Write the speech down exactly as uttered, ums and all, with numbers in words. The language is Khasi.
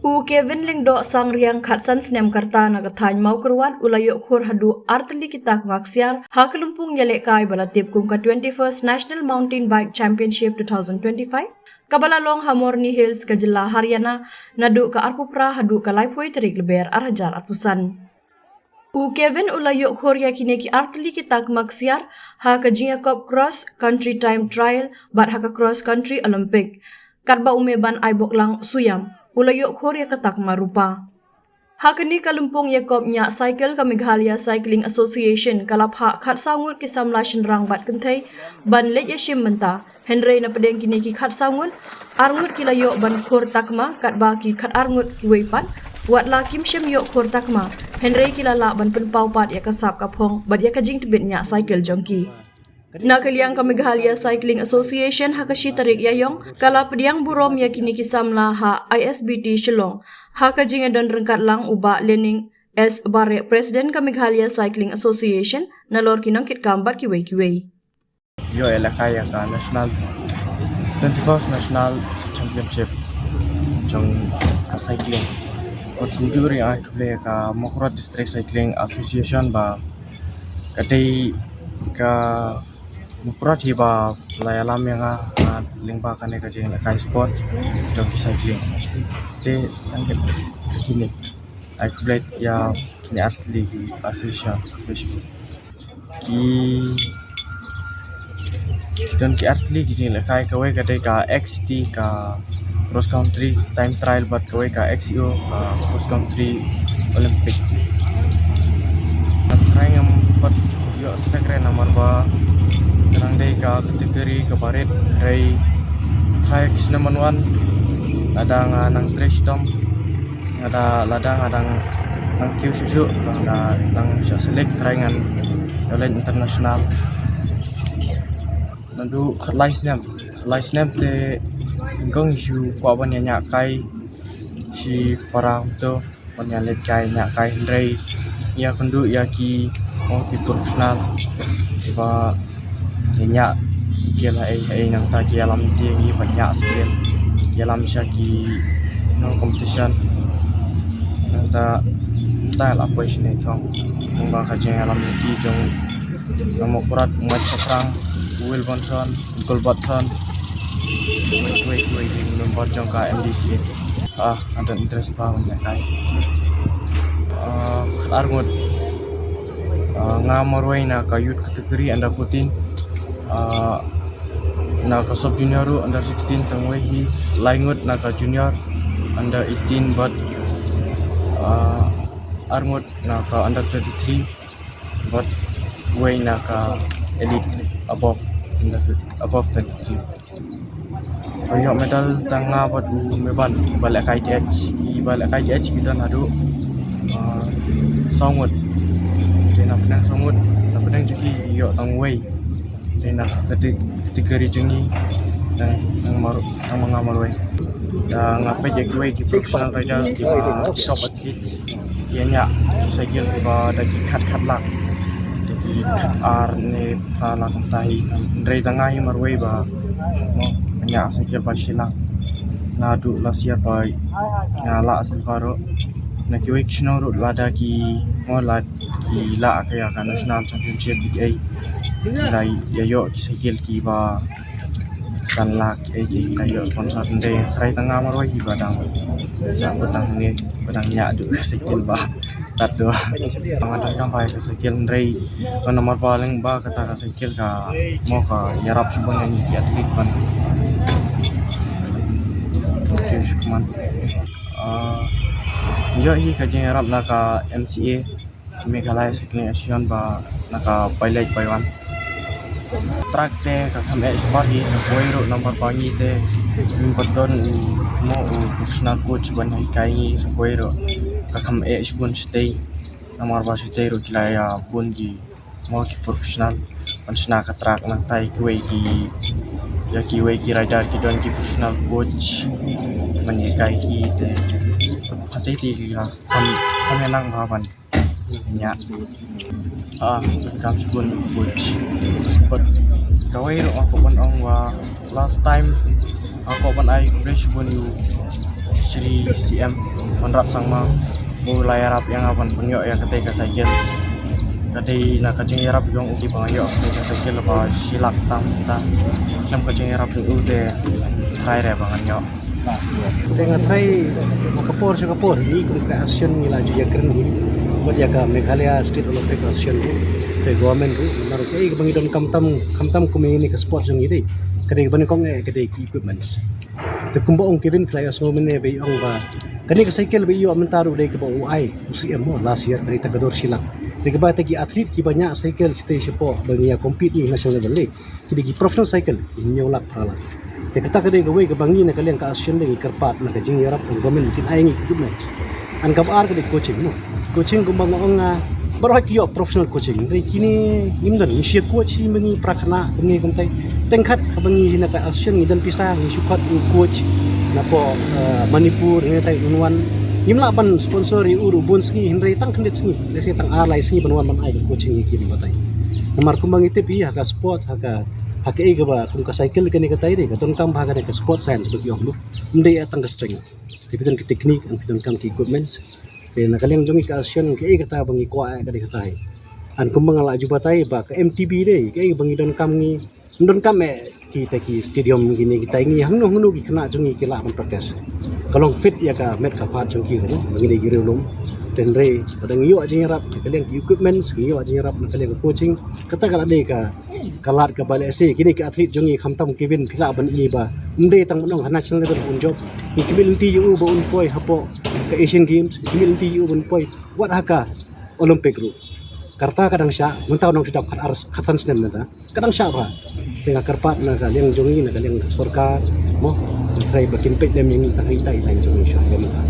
U Kevin Lyngdoh Sangriang, khatsan snem ka rta, na ka thaiñ Mawkyrwat, u la ïoh khur haduh artylli ki takma ksiar ha ka lympung ïalehkai ba la tip kum ka twenty-first National Mountain Bike Championship two thousand twenty-five, kaba la long ha Morni Hills ka jylla Haryana, naduh ka arphew phra haduh ka laiphew tarik Lber ar hajar arphew san. U Kevin u la ïoh khur ïa kine ki artylli ki takma ksiar ha ka jingïakop Cross Country Time Trial bad ha ka Cross Country Olympic. Katba u Meban Aiboklang Suyam u la ïoh khur ïa ka takma rupa. Ha kane ka lympung ïakop ñiah cycle, ka Meghalaya Cycling Association ka la phah khatsaw ngut ki samla shynrang bad kynthei ban leit ïashim bynta. Hynrei na pdeng kine ki khatsaw ngut, ar ngut ki la ïoh ban khur takma, katba ki khatar ngut kiwei pat wat la kim shym ïoh khur takma, hynrei ki la lah ban pynpaw pat ïa ka sap ka phong bad ïa ka jingtbit ñiah cycle jong ki. Na ka liang ka Meghalaya Cycling Association, ha ka shi tarik Ïaïong, ka la pdiang burom ïa kine ki samla ha I S B T Shillong ha ka jingïadon ryngkat lang u Bah Lening S Bareh, President ka Meghalaya Cycling Association, nalor ki nongkitkam bad kiwei kiwei. Ïoh ïalehkai ïa ka National, twenty-first National Championship jong ka cycling. Bad kumjuh ruh ai khublei ïa ka Mawkyrwat District Cycling Association ba ka dei ka Mawkyrwat hi ba la ïalam ïa nga, ah, lyngba kane ka jingïalehkai sport jong ki cycling. Te tang kine, ai khublei ïa kine artylli ki association. Ki don ki artylli ki jingïalehkai, kawei ka dei ka X C T, ka cross country time trial, bad kawei ka X C O, ka cross country Olympic. Nga trai ngam pat ïoh select re namar ba ka dang dei ka category kaba rit, hynrei trai ki snem ban wan, lada nga nang trei shitom, nga da, lada nga dang nang kiew shuh shuh, lada nang shah select, trai ngan ïoh leit international. Naduh khatlai snem, khatlai snem te nyngkong shu kwah ban ïa ñiah kai shi para kumto, ban ïa leit kai, ñiah kai, hynrei ïa kynduh ïa ki, oh, ki professional kiba ïa ñiah cycle ha ei ha ei, nangta ki ïalam ïa ngi ban ñiah cycle, ïalam sha ki, you know, competition. Nangta, nangta la poi shane thong, kumba ka jingïalam ïa ki jong u Mawkyrwat, u Mike Sophrang, u Will Bonson, u Gilbertson, wei wei wei, ki member jong ka M D C A. Ah, nga don interest bha ban ïa kai. Ah, khatar ngut, ah, nga marwei na ka youth category under fourteen. Ah, na ka sub junior ruh under sixteen tang wei hi, lai ngut na ka junior under eighteen, bad, ah, ar ngut na ka under twenty-three, bad wei na ka elite above, above twenty-three. Ka ïoh medal tang nga bad u Meban, ba lehkai T H, kiba lehkai T H ki don haduh, ah, saw ngut. Te na pdeng saw ngut, na pdeng jong ki ïoh tang wei. Te na kate-, category jong ngi, tang, tang mar-, tang ma nga marwei. Te nga peit ïa kiwei ki professional riders kiba, ki top athletes, ki ñiah cycle kiba da ki khat khat lak, da ki khat ar ne phra lak kumta hi. Hynrei tang nga hi marwei ba, mo, ñiah cycle ba shi lak. Naduh last year ba nga lah silver ruh. Na kiwei ki shnong ruh lada ki, mo, la ki lah ka ïa ka national championship, bad ei, la ïa ïoh ki cycle kiba san lak, ei, ki la ïoh sponsor, hynrei trai tang nga marwei hi ba dang, sa ba dang ne, ba dang ñiah duh ka cycle ba tad duh. Nga dang kam bai ka cycle, hynrei ba namar ba lyngba kata ka cycle ka, mo, ka ïarap shibun ïa ngi ki athlete ban. Okay, shukran. Ah, ïoh hi ka jingïarap na ka M C A, Meghalaya Cycling Association, ba na ka bai leit bai wan. Track te ka kham eh shabar hi, ka kawei ruh namar ba ngi te ngim pat don u, mo, u professional coach ban hikai ngi, sa kawei ruh ka kham eh shibun shatei, namar ba shatei ruh ki la ïa bun ki, mo, ki professional ban shna ka track, nangta ïa kiwei ki, ïa kiwei ki rider ki don ki professional coach ban hikai ki te. Hynrei te ki la kham, kham ïa nang bha ban ñiah. Ah, kam shibun coach. But kawei ruh nga kwah ban ong ba last time nga kwah ban ai khublei shibun ïa u Shri C M Conrad Sangma, u la ïarap ïa nga ban pynïoh ïa katei ka cycle. Ka dei na ka jingïarap jong u ba nga ïoh katei ka cycle ba shi lak tam tam. Khlem ka jingïarap jong u te trai re ba ngan ïoh. Te nga trai, ha ka por sha ka por, ngi kum ka association ngi la ju ïakren hi bad ïa ka Meghalaya State Olympic Association ruh, te government ruh, namar kaei kaba ngi don khamtam, khamtam kum ïa kane ka sport jong ngi dei, ka dei kaba nyngkong eh ka dei ki equipments. Te kumba ong Kevin, phi la ïohsngew mynne ba i ong ba kane ka cycle ba i ïoh mynta ruh dei kaba u ai u C M mo last year, ka dei tang ka dor shi lak. Dei kaba te ki athlete kiba ñiah cycle shatei shapoh ba ngi ïa compete ngi national level, dei ki dei ki professional cycle, ki hynñiew lak phra lak. Te kata ka dei kawei kaba ngi na ka liang ka association dei ngi kyrpad na ka jingïarap jong government kin ai ngi ki equipments. An kaba ar ka dei coaching mo. Coaching kumba nga ong nga, baroh ki ïoh professional coaching. Hynrei kine ngim don, ngi shu ïa coach hi ma ngi para khynnah kumne kumtai. Teng khat kaba ngi na ka association ngi don pisa, ngi shu khot u coach napoh, eh, Manipur, ngi tai un wan. Ngim lah ban sponsor ïa u ruh bun sngi, hynrei tang khyndiat sngi, lehse tang ar lai sngi ban wan ban ai ka coaching ïa ki batai. Namar kumba ngi tip hi ha ka sports, ha ka, ha kaei kaba kum ka cycle kane katai dei ka donkam ha kane ka sports science ba ki ong, ym dei tang ka strength. Te phi don ki technique, phi donkam ki equipments. Te na ka liang jong ngi ka association kaei kata ba ngi kwah eh ka dei kata hi. An kumba nga la ju batai ba ka M T B dei kaei ba ngi donkam, ngi ym donkam eh kita ki stadium kine kita, ngi hangno hangno ki khynnah jong ngi ki lah ban practice. Ka long fit ïa ka met ka phad jong ki ruh ba ngi dei ki riewlum. Te hynrei lada ngi ïoh jingïarap na ka liang ki equipments, ngi ïoh jingïarap na ka liang ka coaching, kata ka la dei ka, ka lad kaba lehse kine ki athlete jong ngi khamtam Kevin phi lah ban ïohi ba ym dei tang ban ong ha national level un jop. Ngi khmih lynti ïa u ba un poi hapoh ka Asian Games, ngi khmih lynti ïa u ba un poi wat ha ka Olympic ruh. Ka rta ka dang shah, mynta u nang shu dap khat ar, khat san snem mynta. Ka dang shah bha. Te nga kyrpad na ka liang jong ngi, na ka liang ka sorkar mo, trai ba kin peit lem ïa ngi tang ha ita i line jong ngi shuwa ïa mynta.